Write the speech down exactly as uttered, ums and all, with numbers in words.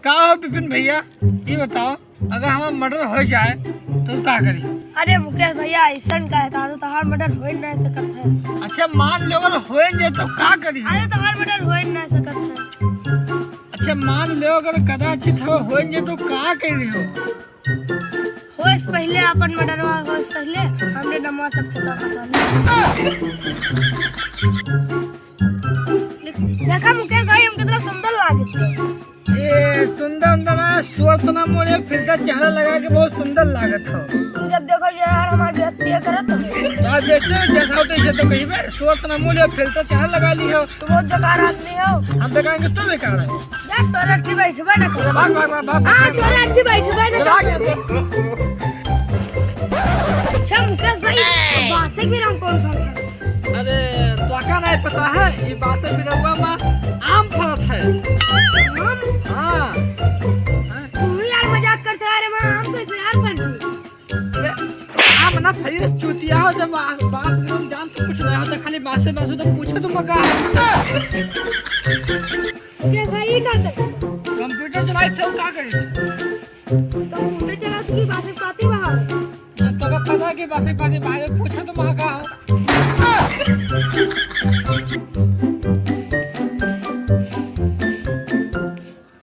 का हो बिपिन भैया, ई बताओ, अगर हमार murder होइ जाए तो का करी? अरे मुकेश भैया, अइसन का है, तो तोहार murder होइ नहीं सकत है। अच्छा, मान लो अगर होइ जाए तो का करी? अरे तोहार murder होइ नहीं सकत है। अच्छा, मान लो अगर कदाचित हो होइ जाए तो का करी हो? होए से पहिले अपन murderवा होए से पहिले हमरे नमवा सब खतम कर दे। देखा मुकेश भाई, हम कितना सुंदर लागत है। ए, सुंदर उंदर ना, सुअर तो ना मोरे, filter चेहरा लगा के बहुत सुंदर लागत हो। तू जब देखो ये यार हमार बेइज्जती करत हो। ना बेइज्जती, जैसा हो तैसे तो कही बे, सुअर तो ना मोरे, filter चेहरा लगा ली हो। तू बहुत बेकार आदमी हो। हम बेकार हैं कि तू बेकार है? जा, तोरे अच्छी बैठबे ना करे। भाग, भाग, भाग, भाग, हाँ, भाग। तोरे अच्छी बैठबे ना करे। भाग यहाँ से। अच्छा, मुकेश भाई, बासे बिरवा कौन फल है? अरे, तोका नहीं पता है, ई बासे बिरवा में आम फरत है। आम? हाँ। तू ही यार मजाक करते हो, अरे, वहाँ आम कैसे यार फरत है? अरे, आम ना फरी रे चूतिया हो, जब बास, बास में तुम जान तो कुछ नहीं होता, खाली बासे बासे तो पूछे तुम का। ये भाई, ये का कर? Computer चलाई थे, का करी? Computer चला तो की बासे पाती बाहर। अब तो का पता कि बासे पाती बाहर।